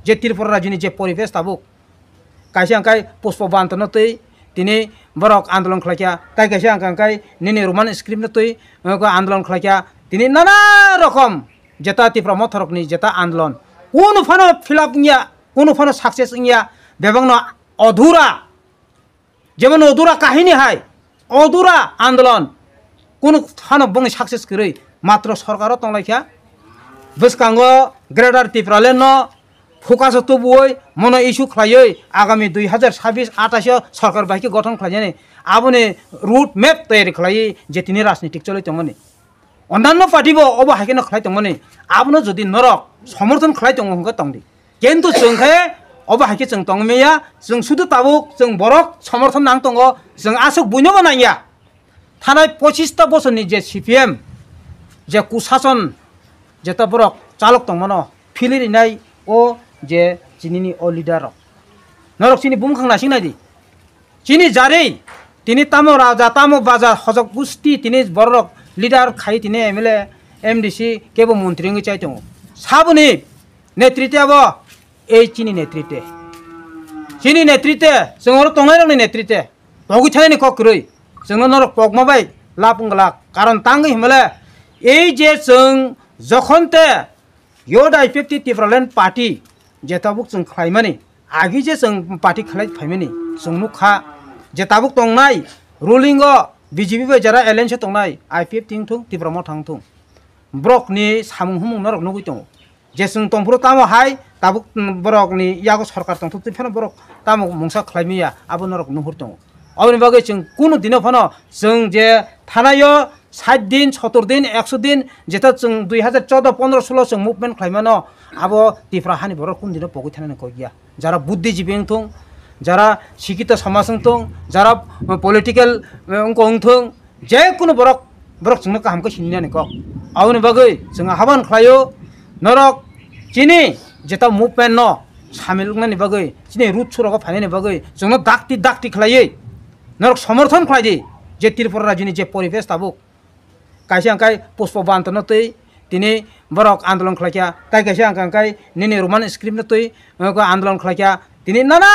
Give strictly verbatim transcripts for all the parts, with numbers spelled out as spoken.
Je Tripura rajyoni je poribesh tabuk, kaisa hwnkhe Pushpa Banto no twi tini borok andolon khlaikha, tai kaisa hwnkhe nini Roman script no twi, eh, andolon khlaikha, tini nana rokom jeta Tipra Motha rokni jeta andolon kunu phano fill up wngya, kunu phano success wngya, bebakno odhura, jemon odhura kahini hai, odhura andolon, kunu phano bongni success kwrwi, matro sorkaro tonglaikha. Bwskango Greater Tipraland no focus o tubuwi mono issue khlaiwi agami dui hazar sabbish atais o sorkar bai khe gothon khlainani aboni road map toyari khlaiwi je tini rajnitik choli tongmani. Ondanno party bo obo hai kheno khlai tongmani, abono jodi norok somorthon khlai tongo hwnkhe tongdi. Kintu chwng khe obo hai khe chwng tongwi manya, chwng sudu tabuk chwng borok somorthon nang tongo, chwng aswk buino bo nangya. Thanai pochista bosorni je C P M, je kusason, jeta borok chalok tongmano philwi rinai o je chinini o leader rok. Norok chini bumkhang naising naidi. Chini jarwi tini tamo raja, tamo baja, hojok gusti tini bororok leader khai tini M L A, M D C kebo montri wngwi chai tongo. Saboni netritwe abo ei chini netritwe. Chini netritwe, chwng oro tongnairokni netritwe. Pogwi thaini kok kwrwi. Chwngno norok pokma bai lab wng glak. Karon tangwi himle ei je chwng jokhon te Yod I P F T Tipraland Party je tabuk chwng khlaimani, agi je chwng party khlai phaimani, chwng nukha je tabuk tongnai ruling o B J P bai jara alliance o tongnai I P F T wngthung, Tipra Motha wngthung, borokni samung humung norok nugwi tongo. Je chwng tongphuru tamo hai tabuk, mm, borokni yago sorkar tongthok twi phano borok tamo mungsa khlai manya abo norok nuhur tongo. Aboni bagwi chwng kunu dino phano chwng je thanaio sait din, sotor din, ekso din, jeta chwng dui hazar chordo pondro solo chwng movement khlaimano, abo Tipra hani borok kunu dino pogwi thanani kok ya. Jara buddhijibi wngthung, jara sikito samaj wngthung, jara, uh, political, uh, wngko wngthung, je kunu borok, borok chwngno kaham khe sininani kok. Aboni bagwi chwng ahwan khlaio, norok chini jeta movement no samil wngnani bagwi, chini root surogo phainani bagwi chwngno dakti dakti khlaiwi norok somorthon khlai di, je Tripura rajyoni je poribesh tabuk. Kaisa hwnkhe Pushpa Banto no twi tini borok andolon khlaikha, tai kaisa hwnkhe nini Roman script no twi, eh, andolon khlaikha, tini nana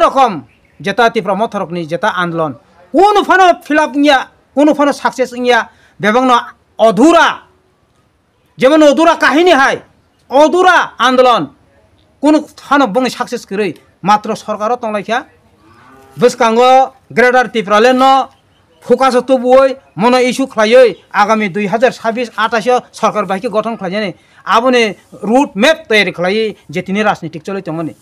rokom jeta Tipra Motha rokni jeta andolon kunu phano fill up wngya, kunu phano success wngya, bebakno odhura, jemon odhura kahini hai, odhura andolon, kunu phano bongni success kwrwi, matro sorkaro tonglaikha. Bwskango Greater Tipraland no focus o tubuwi mono issue khlaiwi agami dui hazar sabbish atais o sorkar bai khe gothon khlainani aboni road map toyari khlaiwi je tini rajnitik choli tongmani.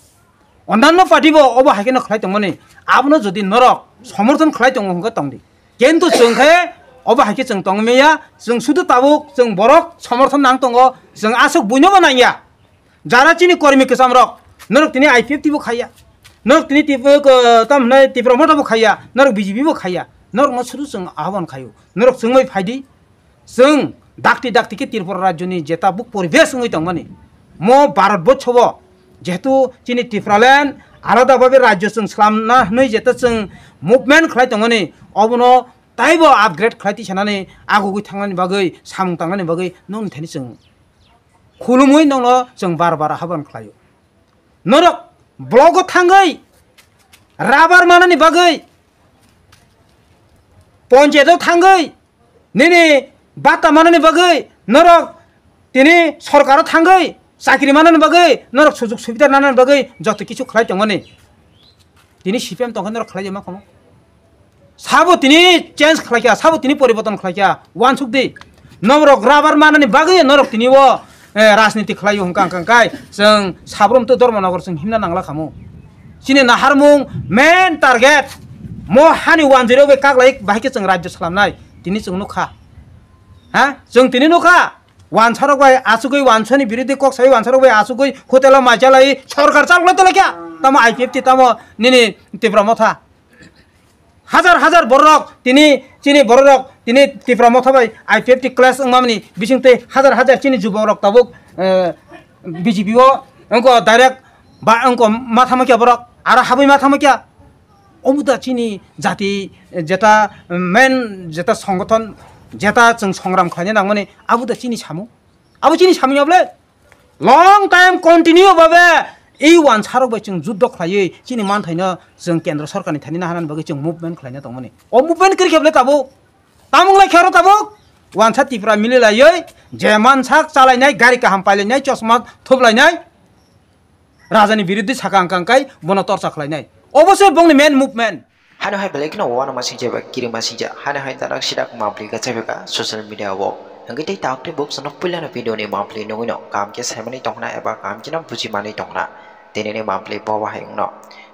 Ondanno party bo obo hai kheno khlai tongmani, abono jodi norok somorthon khlai tongo hwnkhe tongdi. Kintu chwng khe obo hai khe chwng tongwi manya, chwng sudu tabuk chwng borok somorthon nang tongo, chwng aswk buino bo nangya. Jara chini kormi kwcham rok, norok tini I P F T bo khaiya, norok tini tip-, ko-, tam hwnai Tipra Motha bo khaiya, norok B J P bo khaiya, norok no sudu chwng ahwan khaio, norok chwngwi phaidi. Chwng dakti dakti khe Tripura rajyoni je tabuk poribesh wngwi tongmani, mo Bharat borsho o jehetu chini Tipraland alada babe rajyo chwng slamna hwnwi jeta chwng movement khlai tongmani, obono taibo upgrade khlai tisanani agugwi thangnani bagwi, samung tangnani bagwi nokni thani chwng khulumwi nokno chwng bar bar haban khlaio. Norok blogo thangwi rubber manani bagwi, ponchayat o thangwi nini bata manani bagwi, norok tini sorkaro thangwi chakri manani bagwi, norok sujug subida nanani bagwi joto kichu khlai tongmani. Tini C P M tongkha norok khlai ma kono. Sabo tini change khlaikha, sabo tini poriborton khlaikha, uansuk di. Norok rubber manani bagwi norok tini o, eh, rajniti khlaio hwnkha, hwnkha kai chwng Sabrum tei Dharmanagar chwng himna nangla khamu. Chini naharmung main target mo hani uanjwirok bai kaklai bahai khe chwng rajyo slamnai tini chwng nukha. Ha? Chwng tini nukha. Wansarok bai achugwi wansani biruddhe kok sai wansarok bai achugwi hotel o mai chalai sorkar chalok lai tonglaikha. Tamo I P F T tamo nini Tipra Motha. Hajar hajar bororok tini chini bororok tini Tipra Motha bai I P F T clash wngmani bisingtwi hajar hajar chini jubokrok tabuk, eh, B J P o wngkha direct ba wngkha ma thamakya borok aro habwi ma thamakya. Omo da chini jati, eh, jeta, eh, main jeta songothon jeta chwng songram khlaina nangmani abo da chini samung. Abo chini samung ya bole? Long time continue babe ei wansarok bai chwng juddo khlaiwi chini manthaino chwng kendro sorkarni thani naharnani bagwi chwng movement khlaina tongmani. O movement kwrwi khe bwle tabuk? Tamung lai khe oro tabuk? Wansa Tipra mili laiwi je mansak chalainai, gari kaham pailainai, chosma thuplainai, rajani biruddhi saka wngkha wngkhai bono torcha khlainai. Obo se bongni main movement. Hano hai belai kheno uanama singcha eba kirima singcha. Hano hai darak sidak mapli ka chaibeka social media o. Hwnkhe tei tabuk tei buk sono puilano video ni mapli nugwino kaham khe saimani tongna eba kaham kheno bujimani tongna. Tini ni mapli bo bahai wngno.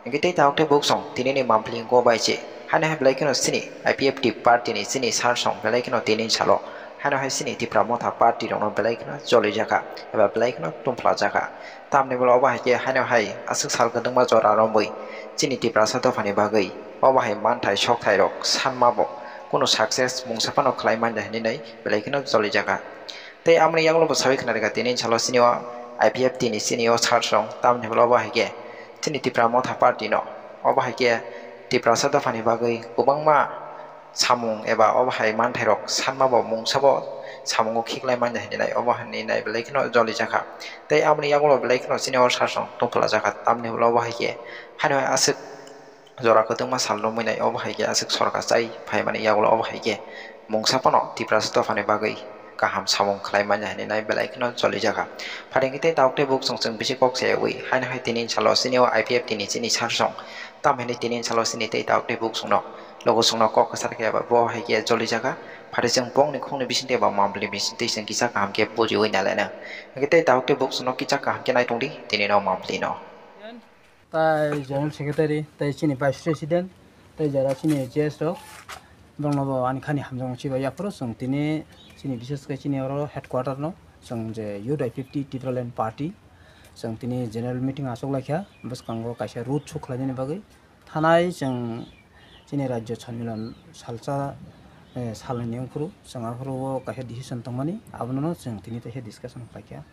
Hwnkhe tei tabuk tei buk song tini ni mapli wngkho bai se. Hano hai belai kheno chini I P F T party ni chini sar song belai kheno tini salo. Hano hai chini Tipra Motha party rokno belai kheno cholijakha eba belai kheno tumphlajakha. Tamni bwla obo hai khe haino hai aswk sal kwdwkma jora romwi chini Tiprasa dophani bagwi obo hai manthai sokthairok sanmabo kunu success mungsa phano khlai manya hinwi nai belai kheno cholijakha. Tei amoni yagulo bo sawi khna rwkha tini salo chini o I P F T ni chini o sar song tamni bwla obo hai khe chini Tipra Motha party no obo hai khe Tiprasa dophani bagwi kwbangma samung eba obo hai manthairok sanmabo mungsabo samungo khiklai manya hinwi nai obo hinwi nai belai kheno jolijakha. Tei aboni yagulo belai kheno chini o sar song tongphla jakha tamni ulo obo hai khe haino hai aswk jora kwtwngma sal romwi nai obo hai khe aswk sorkar chai phaimani yagulo obo hai khe mungsa phano Tiprasa dophani bagwi kaham samung khlai manya hinwi nai belai kheno jolijakha. Phaidi hwnkhe tei tabuk tei buk chwng chwng bisi kok sayawi haino hai tini salo chini o I P F T ni chini sar song tam hinwi tini salo chini tei tabuk tei buk chwngno Logo chwngno kok kwchar khe eba bo hai khe jolijakha. Phaidi chwng bongni khungni bisingtwi eba mambli bisingtwi chwng kisa kaham khe bujiwi nalaina. Hwnkhe tei tabuk tei buk chwngno kisa kaham khe naitongdi tini no mambli no. Tai General Secretary, tai chini Vice President, tai jara chini J S rok, borokno bo ani khani hamjakmung chibai yaphuru chwng tini chini, bishes khe chini oro headquarter no chwng je U D I fifty Tipraland Party chwng tini general meeting achuk laikha, bwskango kaisa road show khlainani bagwi. Thanai chwng chini rajyo sanmilan salsa, eh, salnwini wngphuru chwng aphuru o kaisa decision tongmani, abono chwng tini teisa discussion khlaikha.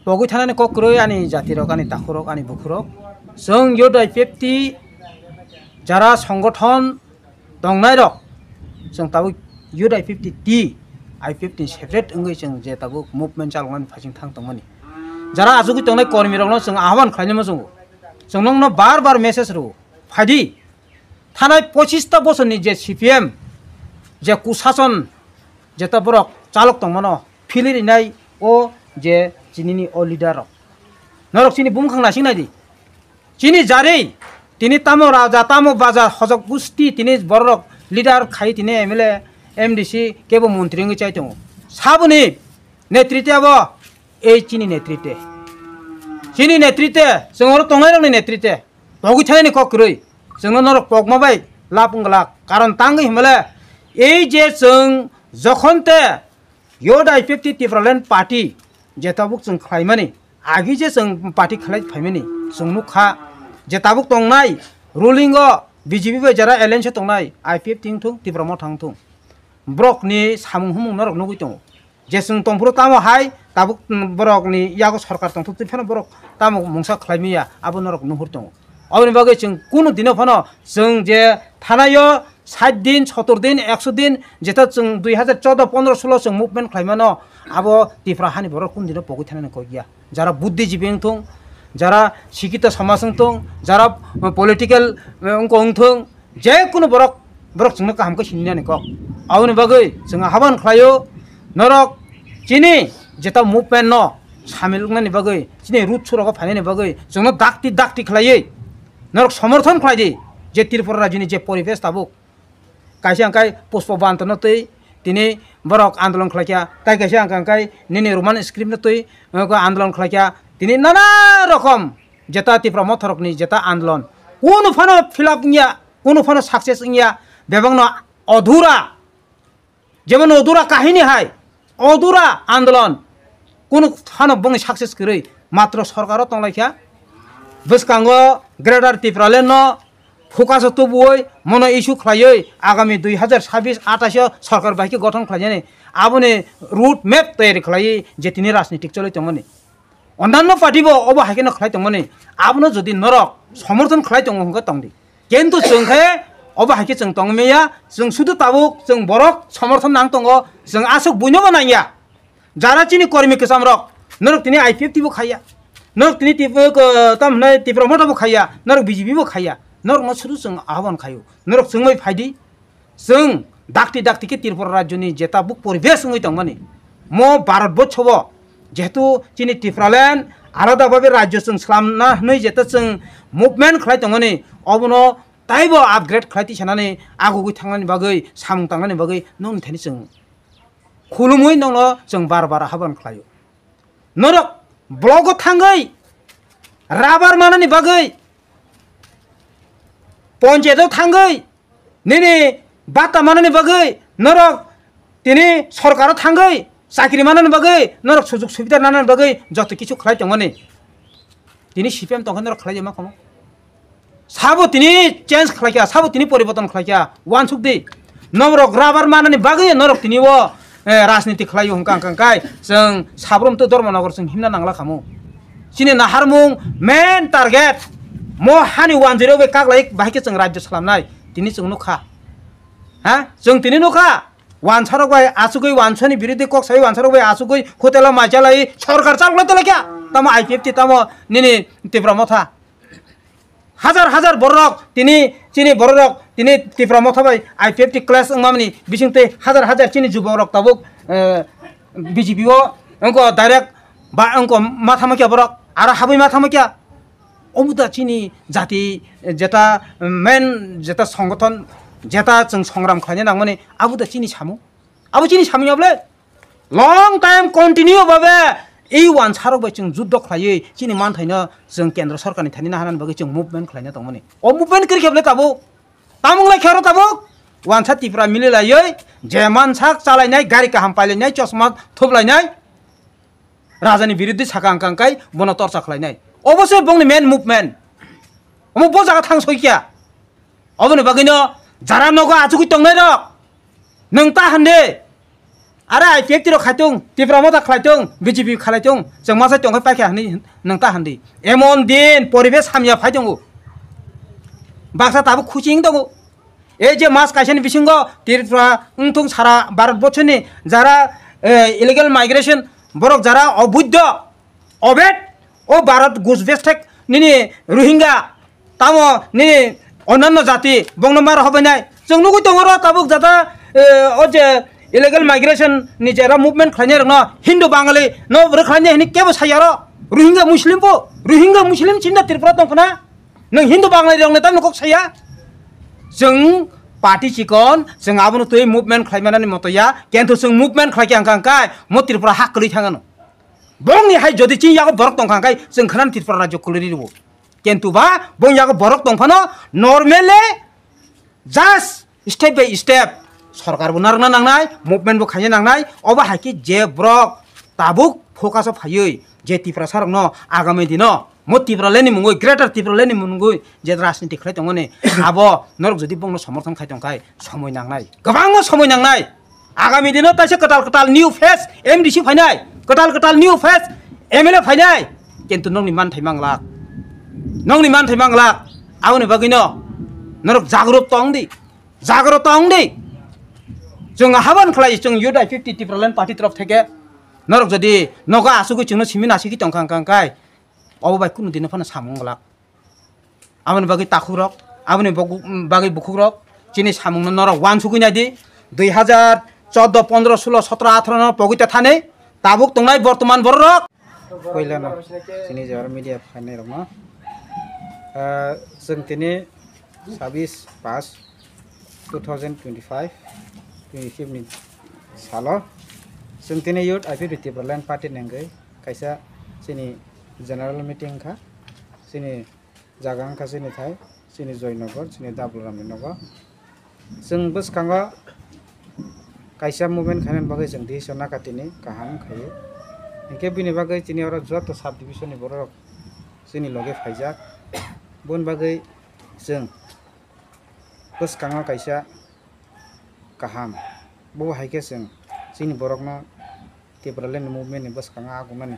Pogwi thanani kok kwrwi ani jatirok, ani takhurok, ani bukhurok, chwng U D I fifty jara songothon tongnairok, chwng tabuk U D I fifty T, I fifty separate wngwi chwng je tabuk movement chaloknani phaising thang tongmani. Jara achugwi tongnai kormirokno chwng ahwan khlainai muchungo. Chwng nokno bar bar message rwo, phaidi. Thanai pochista bosorni je C P M, je kusason, jeta borok chalok tongmano philwi rinai o je chinini o leader rok. Norok chini bumkhang naising naidi. Chini jari, tini tamo raja, tamo baja, hojok gusti, tini borok leader khai, tini M L A, M D C, kebo montri wngwi chai tongo. Saboni netritwe abo, ei chini netritwe. Chini netritwe, chwng oro tongnairokni netritwe. Pogwi thanani kok kwrwi. Chwngno norok pokma bai lab wng glak. Karon tangwi himale, ei je chwng jokhon te U D I fifty Tipraland Party je tabuk chwng khlaimani, agi je chwng party khlai phaimani, chwng nukha je tabuk tongnai ruling o B J P bai jara alliance o tongnai, I P F T wngthung, Tipra Motha wngthung, borokni samung humung norok nugwi tongo. Je chwng tongphuru tamo hai tabuk, mm, borokni yago sorkar tongthok twi phano borok tamo mungsa khlai manya abo norok nuhur tongo. Aboni bagwi chwng kunu dino phano chwng je thanaio sait din, sotor din, ekso din, jeta chwng dui hazar choudo, pondro, sulo chwng movement khlai mano, abo Tipra hani borok kunu dino pogwi thanani kok ya. Jara buddhijibi wngthung, jara sikito somaj wngthung, jara, uh, political, uh, wngko wngthung, je kunu borok, borok chwngno kaham khe sininani kok. Aboni bagwi chwng haban khlaio, norok chini jeta movement no samil wngnani bagwi, chini root surogo phainani bagwi chwngno dakti dakti khlaiwi norok somorthon khlai di, je Tripura rajyoni je poribesh tabuk. Kaisa hwnkhe Pushpa Banto no twi tini borok andolon khlaikha, tai kaisa hwnkhe nini Roman script no twi, uh, andolon khlaikha. Tini nana rokom jeta Tipra Motha rokni jeta andolon kunu phano fill up wngya, kunu phano success wngya, bebakno odhura, jemon odhura kahini hai, odhura andolon, kunu phano bongni success kwrwi, matro sorkaro tonglaikha, bwskango Greater Tipraland no focus o tubuwi mono issue khlaiwi agami dui hazar sabbish atais o sorkar bai khe gothon khlainani aboni road map toyari khlaiwi je tini rajnitik choli tongmani. Ondanno party bo obo hai kheno khlai tongmani, abono jodi norok somorthon khlai tongo hwnkhe tongdi. Kintu chwng khe obo hai khe chwng tongmaya, chwng sudu tabuk chwng borok somorthon nang tongo, chwng aswk buino bo nangya. Jara chini kormi kwcham rok, norok tini I P F T bo khaiya. Norok tini Tip-, ko-, tam hwnai Tipra Motha bo khaiya, norok B J P bo khaiya, norokno suru chwng ahwan khaio. Norok chwngbai phaidi, chwng dakti dakti khe Tripura rajyoni jeta buk poribesh wngwi tongmani. Mo Bharat borsho bo jehetu chini Tipraland alada babe rajyo chwng slamna hwnwi jeta chwng movement khlai tongmani, obono taibo upgrade khlai tisanani agugwi thangnani bagwi, samung tangnani bagwi nokni thani chwng khulumwi nokno chwng bar bar ahwan khlaio. Norok blogo thangwi rabar manani bagwi, ponchayato thangwi nini bata manani bagwi, norok tini sorkaro thangwi chakri manani bagwi, norok sujug subida nanani bagwi joto kichu khlai tongmani. Tini C P M tongkha norok khlai ma kamo. Sabo tini change khlaikha, sabo tini poriborton khlaikha, uansuk di. Norok rabar manani bagwi norok tini o, eh, rajniti khlaio hwnkha hwnkha kai chwng Sabrum to Dharmanagar chwng himna nangla khamu. Chini naharmung main target mo hani wanjwirok bai kaklai bahai khe chwng rajyo slamnai tini chwng nukha. Ha? Chwng tini nukha. Wansarok bai asugwi wansani biruddhe kok sai wansarok bai asugwi hotelo mai chalai sorkar chalok lai tonglaikha. Tamo I P F T tamo nini Tipra Motha. Hajar hajar borok tini chini bororok tini Tipra Motha bai I P F T clash wngmani bisingtwi hajar hajar chini jubokrok tabuk, eh, B J P o wngko direct ba wngko ma thamakya borok aro habwi ma thamakya. Omo da chini jati jeta main jeta songothon jeta chwng songram khlaina nangmani abo da chini samung. Abo chini samung ya bole? Long time continue babe, ei wansarok bai chwng juddo khlaiwi chini manthaino chwng kendro sorkarni thani naharnani bagwi chwng movement khlaina tongmani. O movement kwrwi khe bole tabuk? Tamung lai khe oro tabuk? Wansa Tipra mili laiwi je mansak chalainai, gari kaham pailainai, chosma thuplainai, rajani biruddhi saka wngkha wngkhai bono torcha khlainai. Obo se bongni main movement. Omo bo jaga thang soi kya? Oboni bagwino jara nogo achugwi tongnai rok, nwng ta hande. Are I P F T rok khaitung, Tipra Motha khlaitung, B J P khlaitung, chwng masa tongkhai paikha hwnwi nwng ta handi. Emon din poribesh hamya phai tongo. Baksa tabuk khuching tongo. Ei je mas kaisani bisingo Tripura wngthung sara Bharat borchoni jara, eh, illegal migration borok jara obuddho, obet, o Bharat Guj Bestek nini Rohingya, tamo nini onanno jati bongno maro hobainai. Chwng nugwi tongo ro tabuk jata, eh, o je illegal migration ni jera movement khlainai rokno Hindu Bangali no rwkhlainai hini kebo saya ro. Rohingya Muslim bo, Rohingya Muslim chinda Tripura tongkhna. Nwng Hindu Bangali rokni tamno kok saya. Chwng party chikon, chwng abono twi movement khlaimanani moto ya, kento chwng movement khlaikha hwnkha hwnkhe mo Tripura hak kwlwi thangano. Bongni hai jodi chini yago borok tongkha hwnkhe chwng khwnani Tripura rajyo kwlwi rwo. Kintu ba bong yago borok tongphano normally just step by step sorkar bo narwkna nangnai, movement bo khaina nangnai. Obo hai khe je borok tabuk focus o phaiwi je Tiprasa rokno agami dino mo Tipraland ni mungwi, Greater Tipraland ni mungwi je rajniti khlai tongmani abo norok jodi bongno somorthon khai tongkhai somoi nangnai, kwbangma somoi nangnai. Agami dino taisa kwtal kwtal new face M D C phainai, kwtal kwtal new face M L A phainai, kintu nokni manthai manglak, nokni manthai manglak. Aboni bagwino norok jagrut tong di, jagrut tong di. Chwng haban khlai chwng Youth I P F T Tipraland Party torof theke norok jodi nogo asugwi chwngno simi nasiki tongkha hwnkha hwnkhe obo bai kunu dino phano samung glak. Aboni bagwi takhukrok, aboni bogu-, bagwi bukhukrok, chini samungno norok uansugwi nai di. Dui hajar chordo, pondro, sulo, sotro, atharo no pogwi ta thani, tabuk tongnai bortoman bororok. Puilano chini je aro media phainairokno, ah, chwng tini sabis pas two thousand twenty-five, twenty-five ni salo chwng tini Youth I P F T Tipraland Party ni hwnkhe kaisa chini general meeting wngkha. Chini jaga wngkha chini thai, chini Joynagar, chini Dabulramni nogo. Chwng bwskango kaisa movement khainani bagwi chwng decision nakha tini kaham khaiwi. Hinkhe bini bagwi chini oro joto sub division ni bororok chini loge phaijak. Boni bagwi chwng bwskango kaisa kaham. Bo hai khe chwng chini borokno Tipraland movement ni bwskango agunani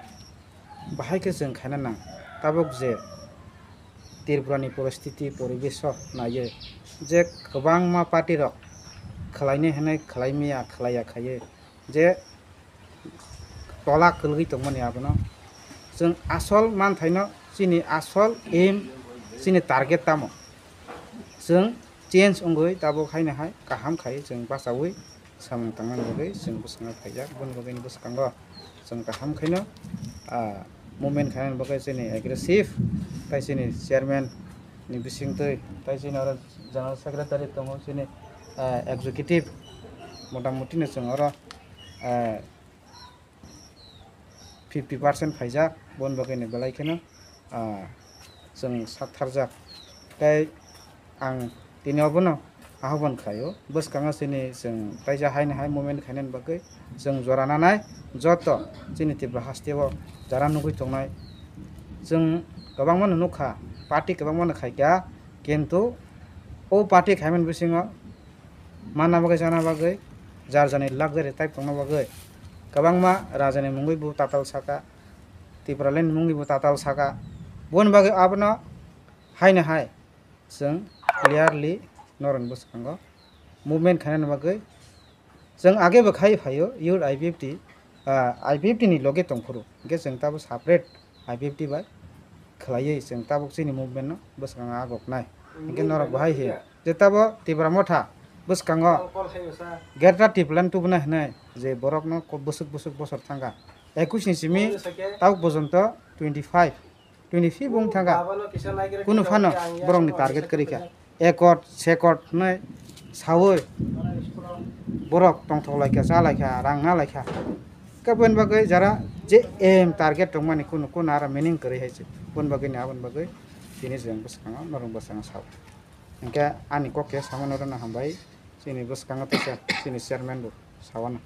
bahai khe chwng khaina nang. Tabuk je Tripura ni poristiti poribesh o naiwi je kwbangma party rok khwlainai hinwi khwlai maya khwlaiya khaiwi je tola kwlwi tongmani abono Chwng asol manthaino chini asol aim, chini target tamo? Chwng change wngwi tabuk haino hai kaham khai chwng bachaui samung tangnani bagwi chwng bwskango phaijak. Boni bagwino bwskango chwng kaham khaino, ah, movement khainani bagwi chini aggressive tai chini chairman ni bisingtwi tai chini oro general secretary tongo, chini, ah, executive motamotino chwng oro, ah, fifty percent phaijak, boni bagwino belai kheno, ah, chwng saktharjak. Tei ang tini obono ahoban khlaio, bwskango chini chwng taisa haino hai movement khainani bagwi chwng jora nanai joto chini Tripura hasteo jara nugwi tongnai. Chwng kwbangmano nukha, party kwbangmano khaikha, kintu o party khaimani bisingo manna bagwi, chana bagwi, jar jarni luxury type tongna bagwi kwbangma rajani mungwi bo tatal saka, Tipraland mungwi bo tatal saka. Boni bagwi abono haino hai chwng clearly norokni bwskango movement khainani bagwi chwng age bo khai phaio, youth I P F T, ah, I P F T ni loge tongphuru, hwnkhe chwng tabo separate I P F T bai khlaiwi chwng tabuk chini movement no bwskango agoknai. Hwnkhe norok bahai hiya je tabo Tipra Motha bwskango Greater Tipraland tubuna hinwi je borokno ko-, bwswk bwswk bosor thangkha, ekush ni simi tabuk porjonto twenty five, twenty five wng thangkha. Kunu phano borokni target kwrwi kha. Ekot, sekot hwnwi saui borok tongthok lai kha, cha lai kha, rang na lai kha. Khe boni bagwi jara je aim target tongmani kunu, kunu aro meaning kwrwi hai se. Boni bagwi ni aboni bagwi tini chwng bwskango, norok bwskango sao. Hwnkhe ani kok khe samano rwna hambai, chini bwskango teisa chini chairman bo sao ano.